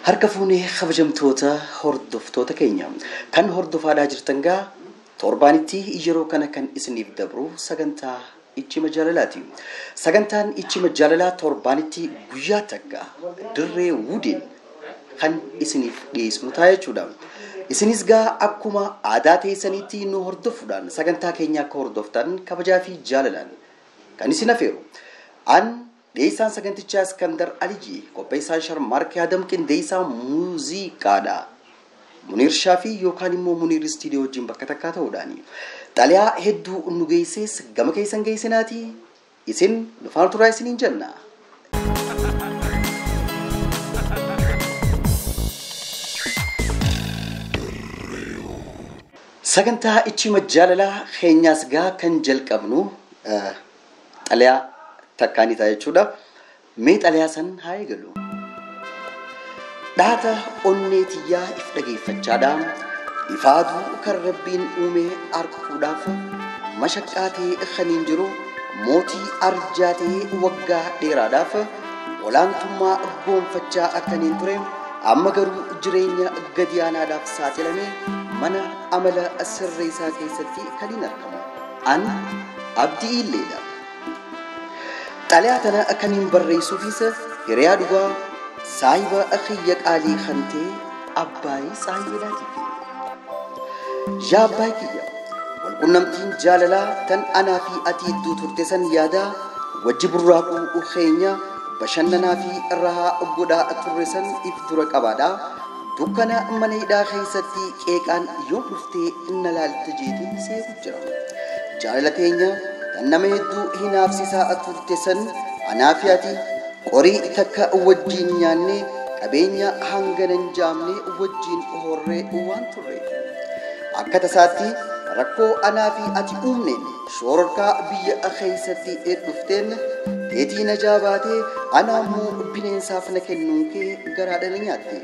Harka fuunee kabajamtoota hordoftoota keenya kan hordofaadhaa jirtan gaa torbaanitti yeroo kana kan isiniif dabru sagantaa Ichima Jaalalaati. Sagantaan Ichima Jaalalaa torbaanitti guyyaa takka dirree wudiin kan isiniif dhiyeessinu ta'a jechuudha. Isinis gaa akkuma aadaa teessaniitti nu hordofuudhaan sagantaa keenya akka hordoftan kabajaa fi jaalalaan kan isin afeeru. An dhiyeessaan sagantichaa Iskandar Alijii, qopheessaan Sharmaarkee Adam, qindeessaa muuziqaadha. Muniir Shaafii yookaan immoo Muniir Istiidiyoo wajjin bakka takkaa ta'uudhaani. Xaliyaa hedduu nu geesses gama keessan geessinaati. Isin nu faana turaa isiniin jenna. Sagantaa Ichima Jaalalaa keenyaas gaa kan jalqabnu xaliyaa takkaanii ta'a jechuudha. Mee xaliyaa san haa eegalu. Dhaata onnee tiyyaa if dhageeffachaadha. Ifaaduu kan Rabbiin uume arguudhaaf mashaqqaa ta'ee kaniin jiru mootii arjaa ta'ee waggaa dheeraadhaaf olaantummaa gonfachaa akkaniin ture amma garuu jireenya gadi aanaadhaaf saaxilame mana amala sirreessaa keessatti kan hin argamu. An Abdii Illeedha. Xaliyaa tana akkaniin barreessuufis hiriyaa dhugaa saahiba kiyya qaalii kan ta'e Abbaayii Saahibeedhaatiif. Yaa Abbaay kiyya, walqunnamtiin jaalalaa tan anaa fi ati iddoo turte san yaadaa wajji burraaquu keenya bashannanaa fi rahaa godhaa turre san if dura qabaadha. Dukkana mana hidhaa keessatti qeeqaan yoo dhuftee na laalta jeetiin seeku jira. Jaalala teenya tan nama hedduu hinaafsisaa turte san anaa fi ati qorii takka wajjiin nyaannee qabeenya hangana hin jaamne wajjiin horree waan turreef. Akka tasaatti rakkoo anaa fi ati uumneen shororkaa biyya keessatti dhufteen teetii na jaabaatee anaa immoo bineensaaf na kennuun kee garaadha na nyaatte.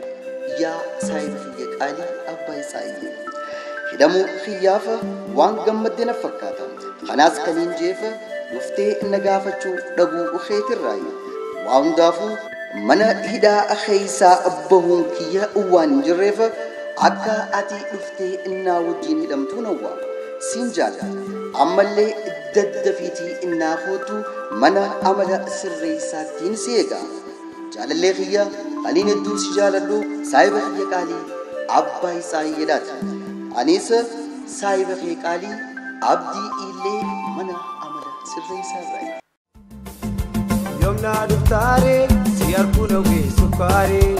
Yaa saahiba kiyya qaalii Abbaay Saahiyyee. Hidhamuu kiyyaaf waan gammadde na fakkaata. Kanaas kaniin jeef dhuftee na gaafachuu dhabuu keetirraayi. Waa hundaafuu mana hidhaa keessaa bahuun kiyya waan hin jirreef akka ati dhuftee innaa wajjin hidhamtuu nawwa. Siin jaalladha. Ammallee daddafiitii innaa kootu mana amala sirreessaattiin si eega. Jaalallee kiyya aniin hedduu si jaaladhu saahiba kiyya qaalii Abbaay Saayyeedhaati. Anis saahiba kee qaalii Abdii Illee mana amala sirreessaa irraa. Yoomna dhuftaaree si arguun hawwee sukkaaree.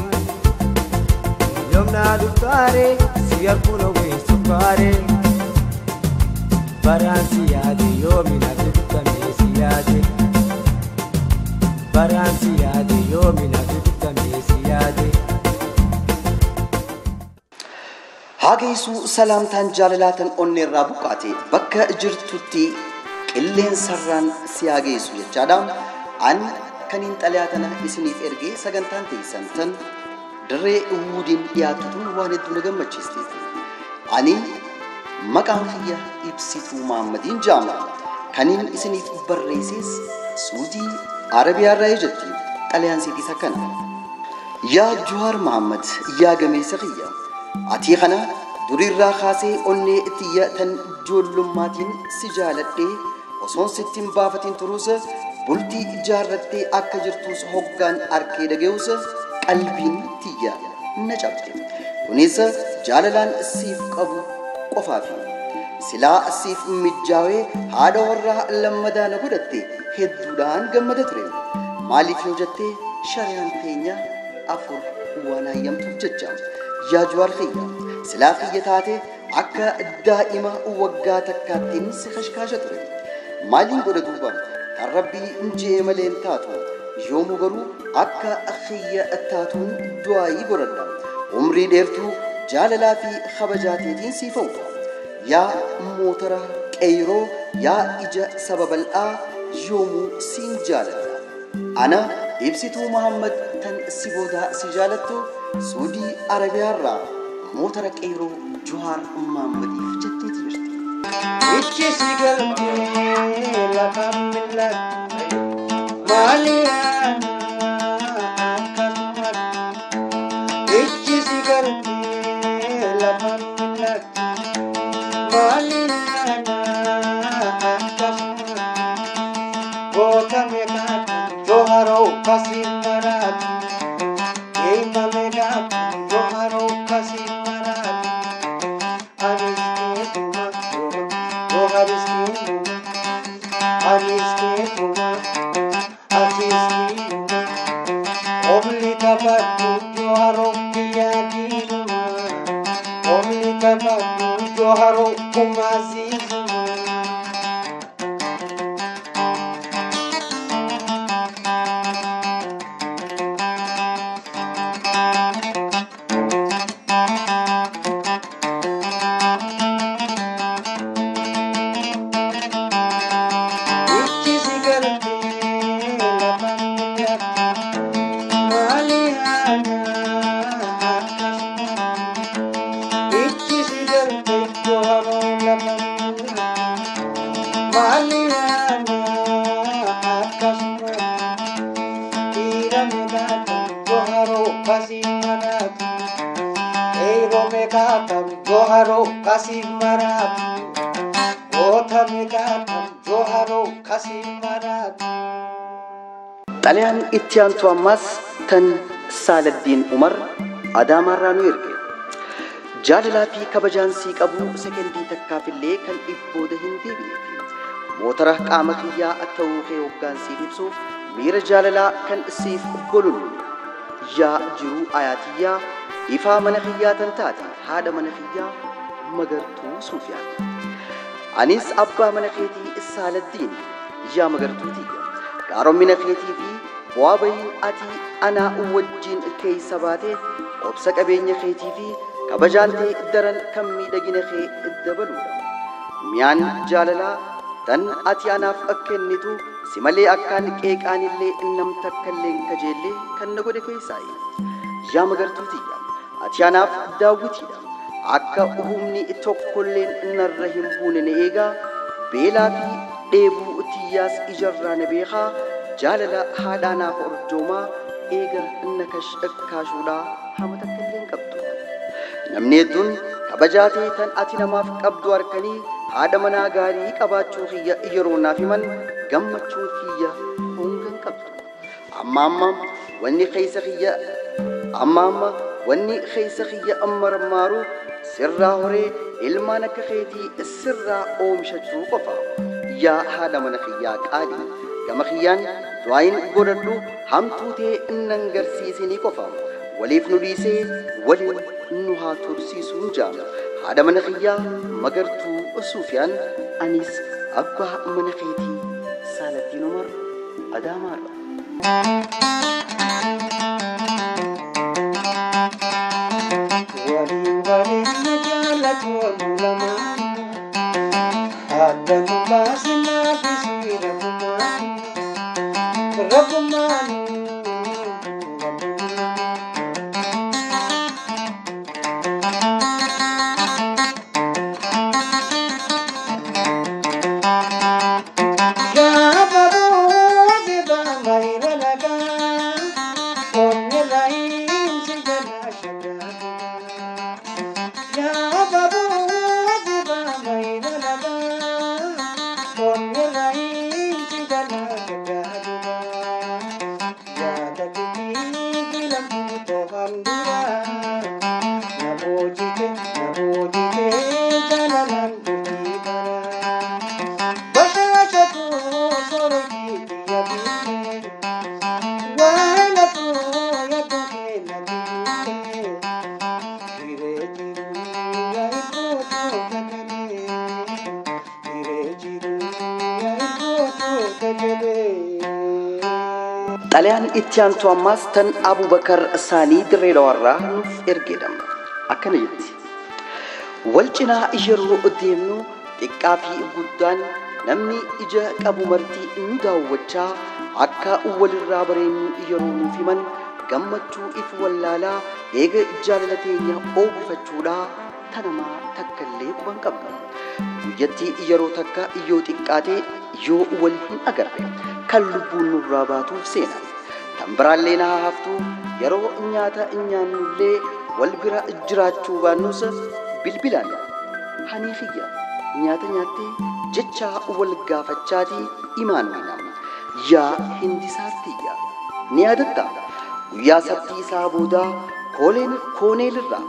Yoomna dhuftaaree si arguun hawwee sukkaaree. Baraan si yaade yoomina dhuftamee si yaade. Baraan si yaade yoomina dhuftamee si yaade. Haa geessuu salaamtaan jaalalaatan onneerraa buqqaate bakka jirtutti qilleensarraan si haa geessu jechaadha. An kaniin xalayaa tana isiniif ergee sagantaan teessan tan dirree wuudiin dhiyaattu tun waan hedduu na gammachiisteeti. Ani maqaan kiyya Ibsituu Mahaammadiin jedhama. Kaniin isiniif barreesses Suudii Arabiyaa irraa jetti. Xalayaan siifis akkana. Yaa Juhaar Mahaammad, yaa gameessa kiyya. Ati kana duriirraa kaasee onnee tiyya tan ijoollumaatiin si jaaladhee osoon sitti hin baafatiin turuus bultii ijaarrattee akka jirtus hoggaan arkee dhaga'us qalbiin tiyya na cabde. Kunis jaalalaan siif qabu qofaafi. Silaa siif mijjaawee haadha warraa lammadaa na godhatte hedduudhaan gammada ture. Maaliif yoo jettee shariyaan teenya afur waan hayyamtuuf jecha. Yaa Juhaar kiyya, silaa kiyya taate akka daa'ima waggaa takkaattiin si kashkaasha ture. Maaliin godha duuba? Kan Rabbii jee malee hin taatu. Yoomuu garuu akka kiyya taatuun du'aayii godhadha. Umrii dheertuu jaalalaa fi kabajaa teetiin siif hawwa. Yaa motora qeyroo, yaa ija saba bal'aa yoomuu siin jaaladha. Ana Ibsituu Mahaammad tan si boodaa si jaalattu Suudii Arabiyaarraa motora qeyroo Juhaar Mahaammadiif jetteeti jirti. Ichi si galtee lafa milatte maali akkasumatti. kasi maratu, deema meeqaatam Joharoo kasi maratu. Anis keetuma Joharis keetuma, anis keetuma atis keetuma. Obli taphadhu Joharoo kiyya diinuma, obli taphadhu Joharoo kumaziizuma. Ijji si galtee lafaan mul'attu maali aanaa akkasumatti. Ijji si galtee Joharoo lafaan mul'attu maali aanaa akkasumatti. Dhiira meeqaatam Joharoo kasi maraatu, qeerroo meeqaatam Joharoo kasi maraatu. Goota meeqaatam Joharoo kasi maraatu. Xalayaan itti aantu ammaas tan Saaladdiin Umar Adaamaarraa nu erge. Jaalalaa fi kabajaan sii qabu sekendii takkaafillee kan if booda hin deebineef. Motora qaama kiyyaa ta'uu kee hoggaan siif ibsu miira jaalalaa kan siif gololu. Yaa jiruu ayaatiyyaa ifaa mana kiyyaa tan taate haadha mana kiyyaa Magartuu Suufiyaan. Anis abbaa mana keetii Saaladdiin yaa Magartuu tiyya. Gaaromina keetii fi bu'aa bahiin ati anaa wajjin keessa baate obsa qabeenya keetii fi kabajaan ta'e daran kan miidhagina kee dabaludha. Miyaan jaalalaa tan ati anaaf kennitu si malee akkaan qeeqaanillee nam takkallee hin kajeellee kan na godhe keessaayi. Yaa Magartuu tiyya, ati anaaf daawwitiidha. Akka humni tokkolleen narra hin buune na eegaa, beelaa fi dheebuu tiyyaas ijarraa na beekaa, jaalala haadhaa naaf ordoomaa eega na kaashuudhaa hama takkallee hin qabdu. Namni hedduun kabajaa ta'e tan ati namaaf qabdu harkanii haadha manaa gaarii qabaachuu kiyya yeroo naaf himan gammachuun kiyya honga hin qabdu. Amma amma wanni keessa kiyya amma amma wanni keessa kiyya marmaaru sirraa horee ilmaan akka keetii sirraa oomishachuu qofa. Yaa haadha mana kiyyaa qaalii gama kiyyaan du'aayin godhadhu hamtuu ta'e nan garsiisinii qofa. Waliif nu dhiisee waliin nu haa tursiisuun jaama. Haadha mana kiyyaa Magartuu Suufiyaan, anis abbaa mana keetii Saaladdiin Umar Adaamaarra. Waliin bareedna jaalatu lama adda nu baasinaa fi siira rabbumaan rabbumaan. Gaafa buute baay'ee lagaa onnee raayinsi jalaa shagaa. Gaafa buute baay'ee lagaa onnee raayinsi jalaa shagaa. Yaada kitii filamtuu toofan duraa na boojite na boojite jaalalaan turtii baraa. Bashashatu sorotii yaadine waanatu yaadu keenya diine hiree jiru yaa'ikootu kakalee hiree jiru yaa'ikootu kakalee. Xalayaan itti aantu ammaas tan Abubakar Saanii Dirree Dhawaarraa nuuf ergeedha. Akkana jetti. Wal cinaa yeroo deemnu xiqqaa fi guddaan namni ija qabu marti nu daawwachaa akka walirraa bareennu yeroo nuuf himan gammachuu if wallaalaa eega jaalala teenya oobifachuudhaa tanamaa takkallee quban qabnu. Guyyattii yeroo takka yoo xiqqaate yoo wal hin agarre kan lubbuun nurraa baatuuf seena. Tan biraallee na haftuu yeroo nyaata nyaannullee wal bira jiraachuu baannus bilbilaan hanii kiyya nyaata nyaattee jechaa wal gaafachaatii imaanna. Yaa hindisaartiyya Ni yaadatta guyyaa sabtii isaa boodaa kooneelirraa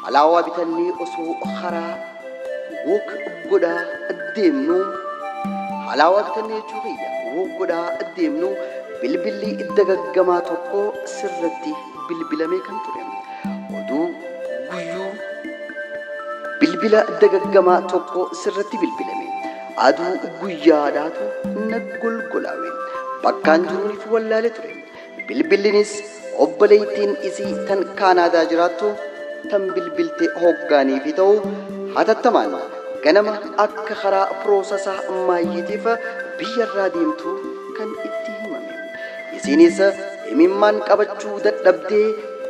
halaawaa bitannee osoo karaa walk godhaa deemnu halaawaa bitannee jechuu kiyya walk godhaa deemnu bilbilli dagaggamaa tokko sirratti bilbilamee kan ture. Oduu guyyuu bilbila dagaggamaa tokko sirratti bilbilame. Aduu guyyaadhaatu na golgolaawe. Bakkaan jiruuniif wallaale ture. Bilbillinis obboleettiin isii tan Kaanaadaa jiraattu tan bilbilte hoggaanii fi ta'u hatattamaan ganama akka karaa piroosasaa maayyiitiif biyyarraa deemtu kan itti himame. Isiinis imimmaan qabachuu dadhabdee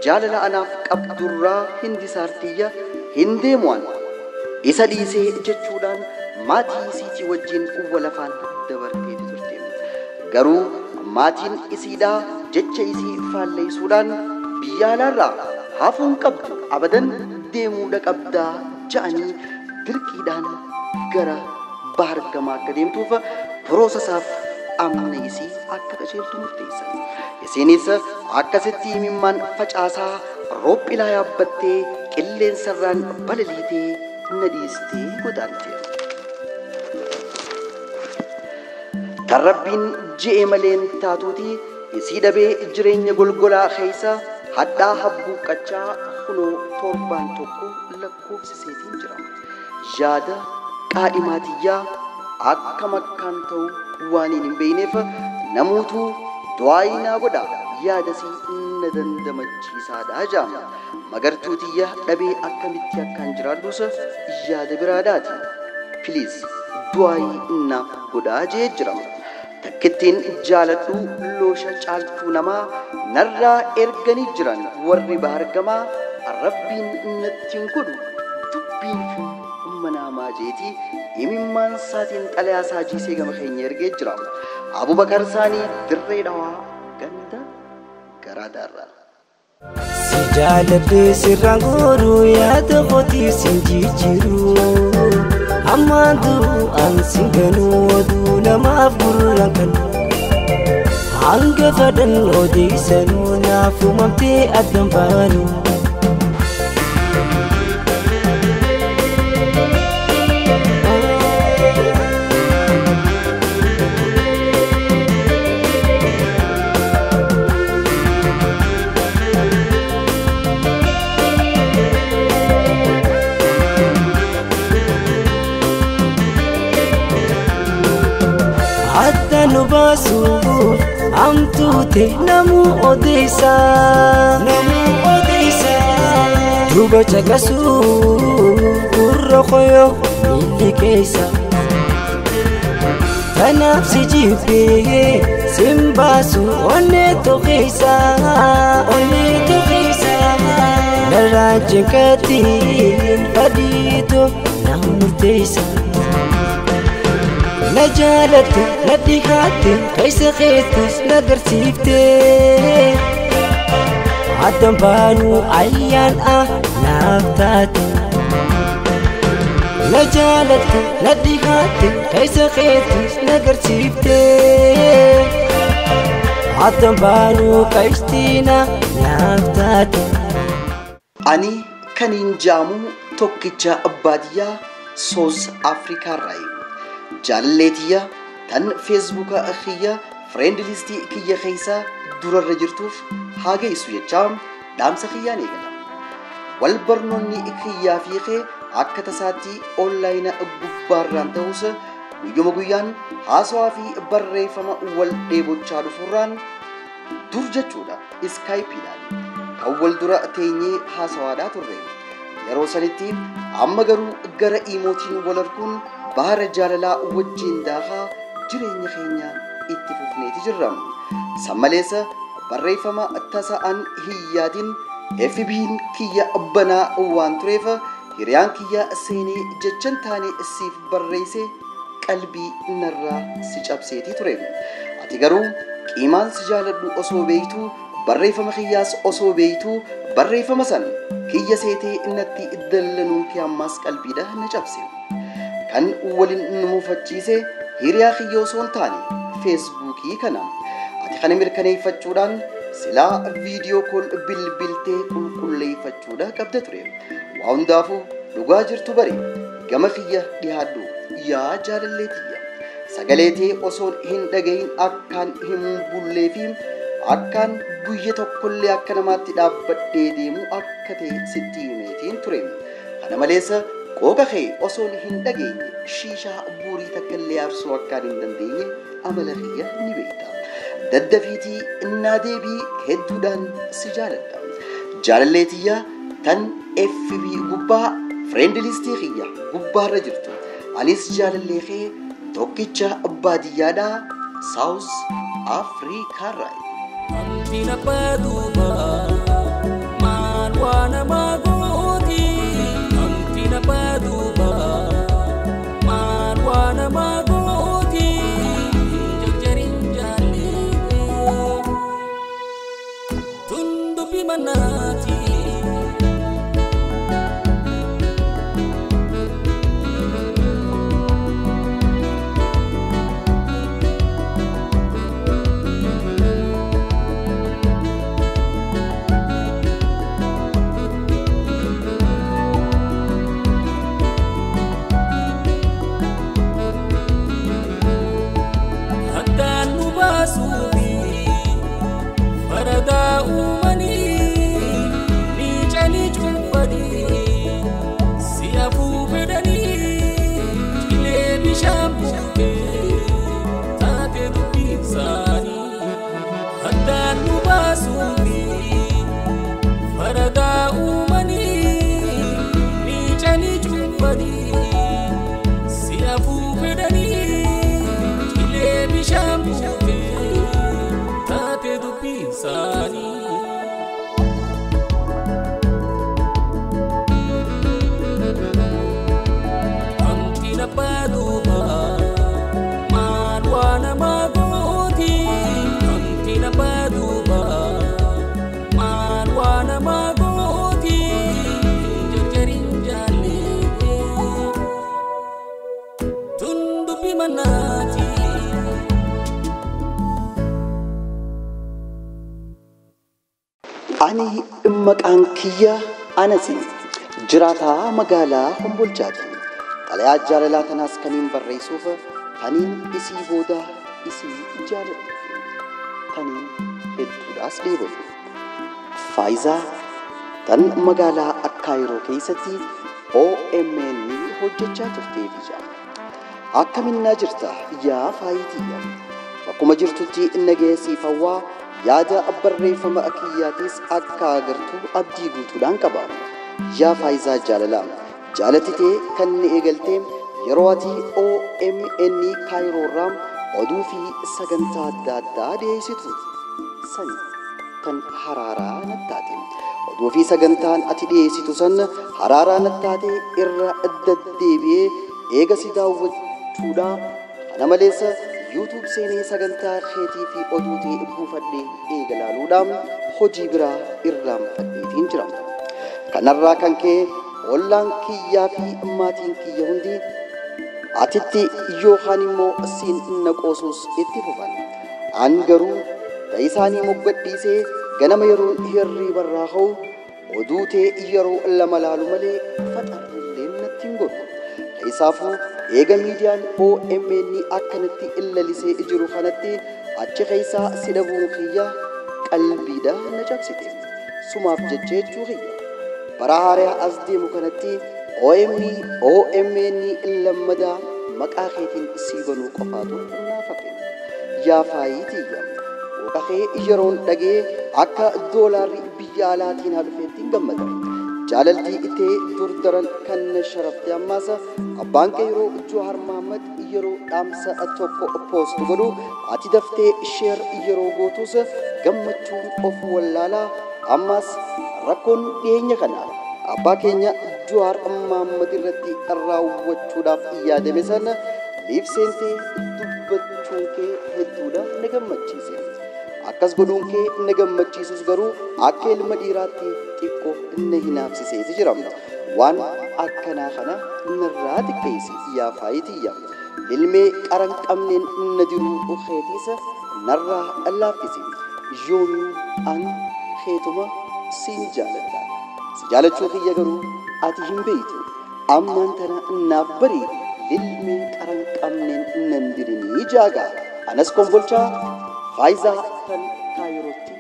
jaalala anaaf qabdurraa hindisaartiyya hin deemu'an isa dhiisee jechuudhaan maatii isiitii wajjin walafaan dabarteeti turte. Garuu maatiin isiidhaa jecha isii faalleessuudhaan biyya alaarraa hafuun qabdu abadan deemuudha qabdaa ja'anii dirqiidhaan gara baargamaa akka deemtuuf piroosasaaf amna isii akka qajeeltu murteessan. Isiinis akkasitti imimmaan facaasaa roophilaa yaabbattee qilleensarraan balaliitee na dhiistee godaante. Tan Rabbiin je'e maleen taatuuti isii dhabee jireenya golgolaa keessa hadhaa habbuuqqachaa kunoo torbaan tokko lakkoofsiseetiin jira. Yaada qaadhimaatiyyaa akka makkaan ta'u waan hin beekneef namuutuu du'aayii naa godha yaadasii na dandamachiisaadha jaama. Magartuutiyya dhabee akkamitti akkaan jiraadhus yaada biraadhaati. Piliis du'aayii naaf godhaa jee jira. Takkittiin jaaladhu loosha caaltuu namaa narraa erganii jiran warri baargamaa Rabbiin natti hin godhu dubbiin fi manaamaa jeetii imimmaan isaatiin xalayaa isaa jiisee gama keenya ergee jira. Abubakar Saanii Dirree Dhawaa ganda Garaadaarraa. Si jaaladhee sirraan gooruu yaada kootii sin jijjiiruu ammaan du'aan sin ganuu oduu namaaf gurraan kan hanga fadhan odeessanuu naaf uumamtee addan baanu. Nu baasuuf amtuute namuu odeessa duuba caqasuuf gurra koyoo miilli keessa tanaaf si jibbee sin baasu onnee tokkeessa narraan cinqatiin fadiitu na murteessa. Na jaalatte na dhihaatte keessa keettis na garsiifte addan baanuu ayyaan a naaf taate. Na jaalatte na dhihaatte keessa keettis na garsiifte addan baanuu qaishtiina naaf taate. Ani kaniin jaamu tokkicha baadiyyaa Soos Afrikaarraayi. Jaalalleetiyya tan feesbuuka kiyya fireend listii kiyya keessa durarra jirtuuf haa geessu jechaa dhaamsa kiyyaan eegala. Wal barnoonni kiyyaa fi kee akka tasaatti onlaayina gubbaarraan ta'us guyyuma guyyaan haasawaa fi barreeffama wal dheebochaa dhufurraan dur jechuudha iskaayipiidhaan kan wal dura teenyee haasawaadhaa turre. Yeroo sanitti amma garuu gara iimootiin wal arguun baara jaalalaa wajjin daakaa jireenya keenya itti fufneeti jirra. Sammaleessa barreeffama tasa'an hiyyaadin FB'n kiyya banaa waan tureef hiriyaan kiyya seenee jechan taane siif barreesse qalbii narraa si cabseetii ture. Ati garuu qiimaan si jaaladhu osoo beektuu barreeffama kiyyaas osoo beektuu barreeffama san kiyya seetee natti dallanuun kee ammaas qalbiidha na cabse. Kan waliin nu mufachiise hiriyaa kiyya osoo hin taane feesbuukii kana. Ati Ati kana mirkaneeffachuudhaan silaa viidiyoo kool bilbiltee qulqulleeffachuudha qabda ture. Waa hundaafuu dhugaa jirtu bari gama kiyya dhiyaadhu yaa jaalallee tiyya. Sagalee tee osoo hin dhagahin akkaan hin bullee fi akkaan guyya tokkollee akka namaatti dhaabbadhee deemu akka ta'e sitti himeetiin ture. Kana malees qooqa kee osoo hin dhageenye shiishaa buurii takka illee aarsuu akkaan hin dandeenye amala kiyya ni beekta. Daddafiitii innaa deebii hedduudhaan si jaaladha. Jaalallee tiyya tan FB gubbaa friend listii kiyya gubbaarra jirtu. Anis jaalallee kee tokkicha baadiyyaadhaa South Afrikaarraa. Hamtiin abbaa duubaa maal waa namaa gooti? Hamtiin abbaa duubaa maal waa namaa gooti? Hin jarjarin jaallee tun dubbii manaati. Addaan nu baasuufi faradaa uumanii miicanii cuunfanii si hafuu fedhanii cilee bishaan buutee taate dubbiin isaanii. Addaan nu baasuufi faradaa uumanii miicanii cuunfanii si hafuu fedhanii cilee bishaan buutee taate dubbiin isaanii. Hamtiin abbaa duubaa maal waa namaa gooti? Hamtiin abbaa duubaa maal waa namaa gooti? Hin jarjarin jaallee tun dubbii manaati. Ani maqaan kiyya Anasi jiraataa magaalaa Hombolchaati. Xalayaa jaalalaa tanaas kaniin barreessuuf taniin isii booda isii jaaladhuuf taniin hedduudhaas dheebodhu. Faayizaa tan magaalaa Akkaayiroo keessatti OMN hojjechaa turteef ija. Akkaminnaa jirta yaa faayitiyya? Bakkuma jirtutti nageessiif hawwaa yaada barreeffama kiyyaatis akka agartu abdii guutuudhaan qaba. Yaa Faayizaa jaalalaa, jaalatitee kan ni eegaltee yeroo ati OMN Kaayiroorraa oduu fi sagantaa adda addaa dhiyeessitu sani kan haraaraa nattaate. Oduu fi sagantaan ati dhiyeessitu san haraaraa nattaate irra deddeebi'ee eega si daawwachuudhaa. Kana malees YouTube seenee sagantaa keetii fi oduu ta'e buufadhee eega laaluudhaan hojii biraa irraanfadheetiin jira. Kanarraa kan ka'e ollaan kiyyaa fi maatiin kiyya hundi atitti yookaan immoo siin na qoosuus itti fufan. An garuu ta'e isaanii moggadhiisee ganama yeroo hirriibarraa ka'u oduu ta'e yeroo lama laalu malee faxarrillee natti hin godhu. Isaafuu eega miidiyaan OMN akkanatti lalisee jiru kanatti achi keessaa si dhabuun kiyya qalbiidha na cabsite. Sumaaf jecha jechuu kiyya. Bara haaraa as deemu kanatti OMN lammadaa maqaa keetiin sii banuu qofaatu naaf hafe. Yaa faayitiyya. Qooqa kee yeroon dhagee akka doolaarri biyya alaatiin haa dhufeetti hin gammada. Jaalaltii itee dur daran kan na sharafte ammaas abbaan kee yeroo Johaar Mahammad yeroo dhaamsa tokko poost godhu ati daftee sheer yeroo gootus gammachuun of wallaalaa ammas rakkoon dhiyeenya kana abbaa keenya Johaar Mahammad irratti raawwachuudhaaf yaadame sana liibseentee dubbachuun kee hedduudha na gammachiise. Akkas godhuun kee na gammachiisus garuu akka ilma dhiiraatti xiqqoo na hinaafsiseeti jira. Waan akkanaa kana narraa xiqqeessi yaa faayitiyya. Ilmee qaran qabneen na diruu keetiis Narraa laaffisi. Yoomuu an keetuma siin jaaladha. Si jaalachuu kiyya garuu ati hin beeytu. Ammaan tana naaf bari lilmeen qaran qabneen nan dirinii jaaga. Anas Kombolchaa Faayizaa kan Kaayirootti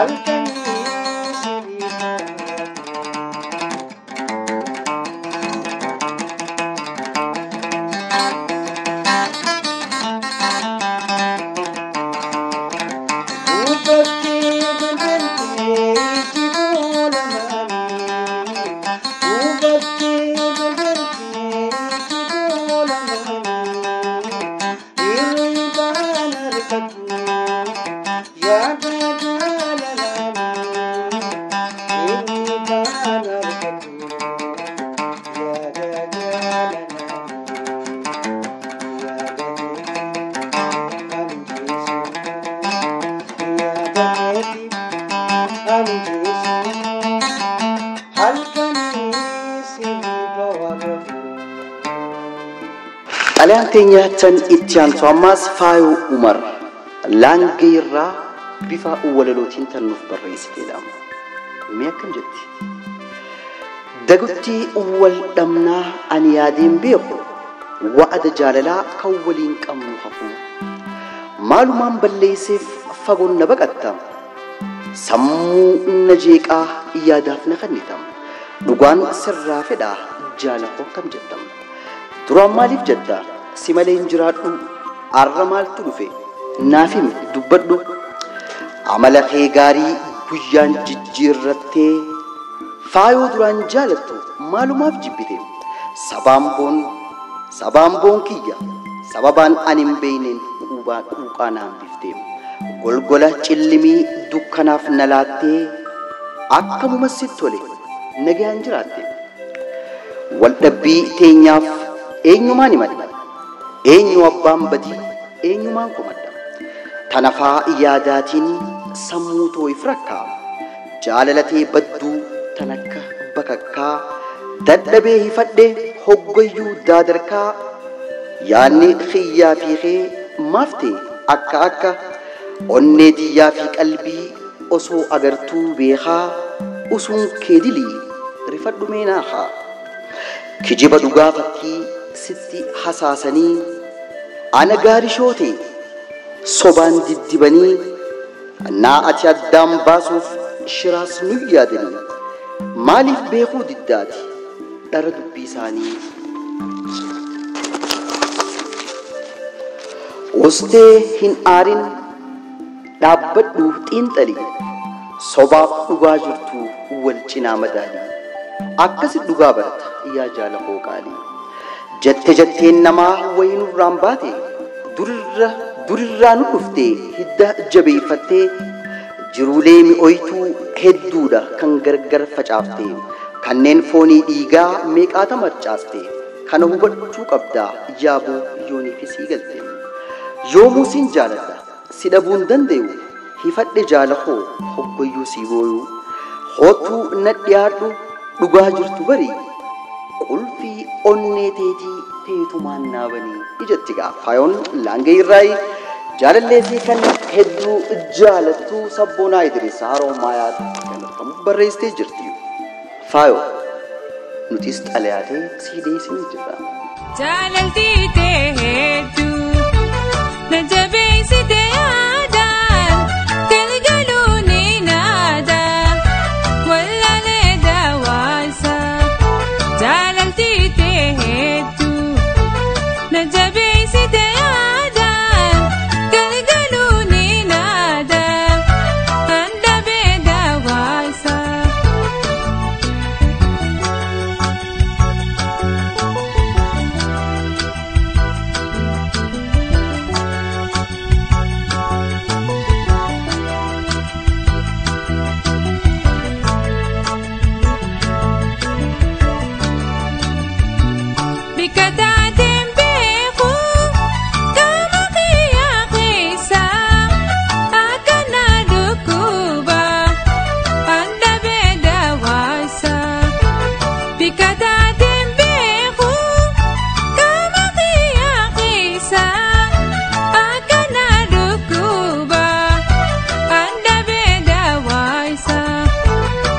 argamtu. Xalayaan teenya tan itti aantu ammaas Faayoo Umar Laangee irraa bifa walalootiin tan nuuf barreessiteedha. Mee akkam jetti? Dagutti wal dhabnaa ani yaadeen beeku wa'ada jaalalaa kan waliin qabnu hafu. Maalumaan balleesseef fagoon na baqatta. Sammuu na jeeqaa yaadaaf na kennita. Dhugaan sirraa fedhaa jaala koo akkam jetta? Duraan maaliif jetta? Si malee hin jiraadhu. Arra maaltu dhufe? Naaf himi dubbadhu. Amala kee gaarii guyyaan jijjiirrattee faayoo duraan jaalattu maalumaaf jibbite? Sabaan boon kiyya sababaan ani hin beeyneen quuqaa na hambifte. Golgola cillimii dukkanaaf na laattee akkamuma sitti tole nagaan jiraatte. Waldhabbii teenyaaf eenyumaan himadha? Eenyu abbaan badii? Eenyumaan komadha? Tanafaa yaadaatiin sammuu too'if rakkaa. Jaalalatee badduu tan akka bakakkaa. Dadhabee hifadhe hoggayyuu daadarkaa. Yaanni xiyyaa fi kee maaf ta'e akka akka onnee xiyyaa fi qalbii osoo agartuu beekaa usuun kee dilii rifadhu meenaahaa. Kijiba dhugaa fakkii sitti hasaasanii ana gaarii shoote sobaan diddibanii naa ati addaan baasuuf shiraas nu yaadanii maaliif beekuu diddaati dhara dubbii isaanii. Ustee hin aarin dhaabbadhu xiinxali sobaaf dhugaa jirtu wal cinaa madaali akkasi dhugaa barata yaa jaala koo qaalii. Jette jetteen namaa wayinurraan baate durirraa nu dhufte hidda jabeeffattee jiruulee mi'ooytuu hedduudha kan gargar facaafte kanneen foonii dhiigaa meeqaata marcaaste kana hubachuu qabdaa yaaboo yooniif sii galte. Yoomuu siin jaaladha si dhabuun danda'u hifadhe jaala koo hoggayyuu sii booyuu hoottuu na dhiyaadhu dhugaa jirtu barii qulfii onnee teetii teetumaan naabanii ijatti gaa Faayoon Laangee irraayi jaalalleetii kan hedduu jaalattuu Sabboonaa Idris Haroo Maayaatti kan argamuuf barreessitee jirti. Faayoo nutis xalayaatee sii dhiyeessinee jirra. Jaalaltii tee hedduu na jabeessite yaadaan galgaluu ni naada wallaalee dawaasa. Jaalaltii tee hedduu na jabeessite yaadaan galgaluu ni naada handhabee dawaasa.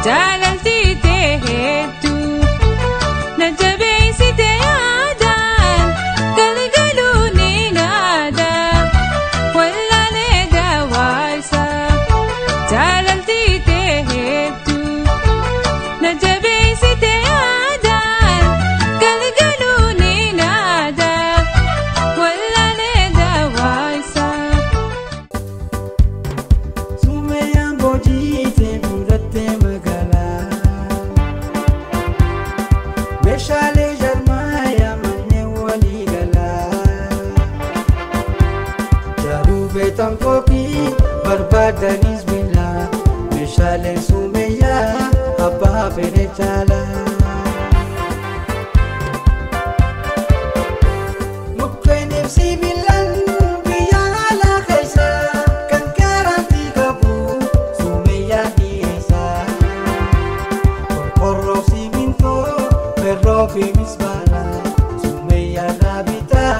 Jaalaltii hedduu na jabeessite yaadaan galgaluun ni naada wallaalee dawaasa. Jaalaltii hedduu na jabeessite yaadaan galgaluun ni naada wallaalee dawaasa. Sumeeyaan boojitee fudhattee magaalaa. Meeshaalee jarmaayaa manneen walii galaa. Jaruu beektan kookii barbaadanis bilaa. Meeshaaleen sumeeyyaa abbaa fedhe caalaa. Mukkeen ibsi bilan biyya alaa keessa kan garantii qabu sumeeyyaa dhiyeessa. Qorqorroo simintoo ferroo fi mismaara sumeeyyaa dhaabitaa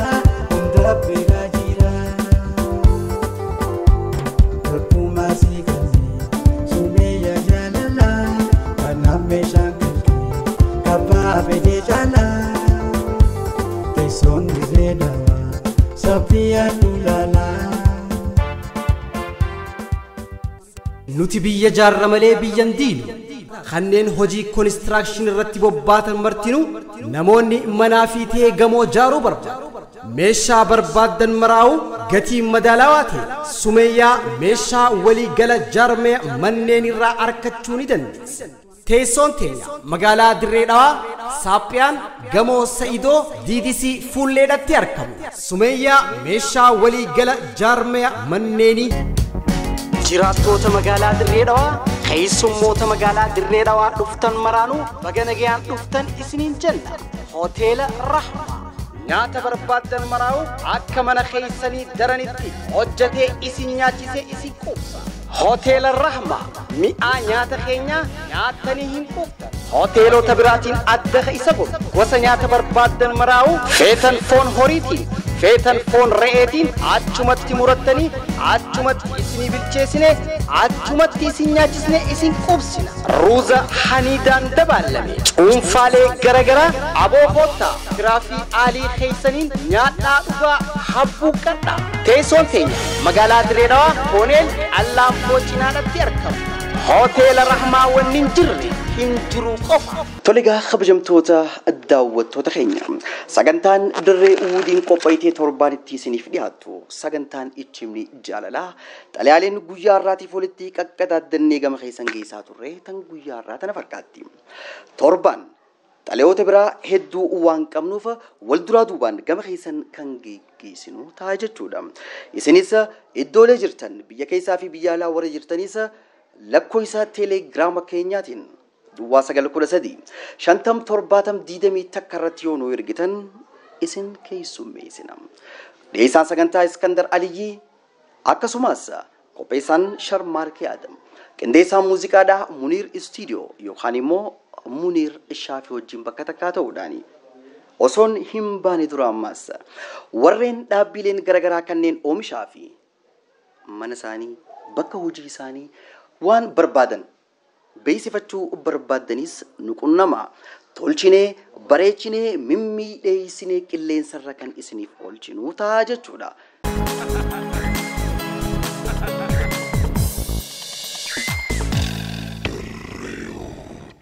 hunda bira jira. Akkuma si kanneen sumeeyyaa jaalala kanaaf meeshaan kalqee kabbaa fedhe caalaa. Teessoon dirree dawaa saffiyaan ulaalaa. Nuti biyya jaarra malee biyya hin diinu. Kanneen hojii koonistiraakshini irratti bobbaatan martinuu namoonni manaa fi ta'ee gamoo jaaruu barbaadu. Meeshaa barbaaddan maraa'u gatii madaalawaa ta'e sumeeyyaa meeshaa walii gala jaarmee manneen irraa argachuu ni dandeessu. Teessoon teenya magaalaa Dirree Dhawaa Saaphiyaan gamoo Sa'idoo DDC fuulleedhatti argamu. Sumeeyyaa meeshaa walii gala jaarmee manneenii. Jiraattoota magaalaa Dirree Dhawaa keessummoota magaalaa Dirree Dhawaa dhuftan maraanuu baga nagayaan dhuftan isiniin jenna. Hoteela Rahmaa nyaata barbaaddan maraa'u akka mana keessanii daranitti hojjetee isin nyaachisee isin quubsa. Hoteela Rahmaa mi'aa nyaata keenyaa nyaatanii hin quuftan. Hoteelota biraatiin adda isa godhu gosa nyaata barbaaddan maraa'u feetan foon horiitiin feetan foon re'eetiin achumatti murattanii achumatti isinii bilcheessine achumatti isin nyaachisne isin quubsina. Ruuza haniidaan dabalame cuunfaalee garagaraa aboo koottaa tiraafii aalii keessaniin nyaadhaa dhugaa habbuu qadhaa. Teessoon teenya magaalaa Dirree Dhawaa Kooneel Allaanfoo cinaadhatti argamu. Hoteela Rahmaa wanni hin jirre hin jiru qofa. Tole egaa kabajamtoota daawwattoota keenya sagantaan dirree wuudiin qophaa'itee torbaan itti isiniif dhiyaattu sagantaan ichimni jaalalaa xalayaaleen guyyaa har'aatiif walitti qaqqadaaddannee gama keessan geessaa turre tan guyyaa har'aa tana fakkaatti. Torbaan xalayoota biraa hedduu waan qabnuuf wal duraa duubaan gama keessan kan geggeessinu ta'a jechuudha. Isinis iddoolee jirtan biyya keessaa fi biyya alaa warra jirtanis lakkoofsa teelegiraama keenyaatiin duwwaa 913 50 70 21 irratti yoo nu ergitan isin keessummeessina. Dhiyeessaan sagantaa Iskandar Aliyyii akkasumas qopheessaan Sharmaarkee Adam qindeessaan muuziqaadhaa Muniir Istiidiyoo yookaan immoo Muniir Shaafii wajjin bakka takkaa ta'uudhaani. Osoon hin baane dura ammaas warreen dhaabbileen garaagaraa kanneen oomishaa fi mana isaanii bakka hojii isaanii waan barbaadan beeksifachuu barbaaddanis nu qunnama. Tolchinee bareechinee mimmiidheessinee qilleensarra kan isiniif oolchinu ta'a jechuudha.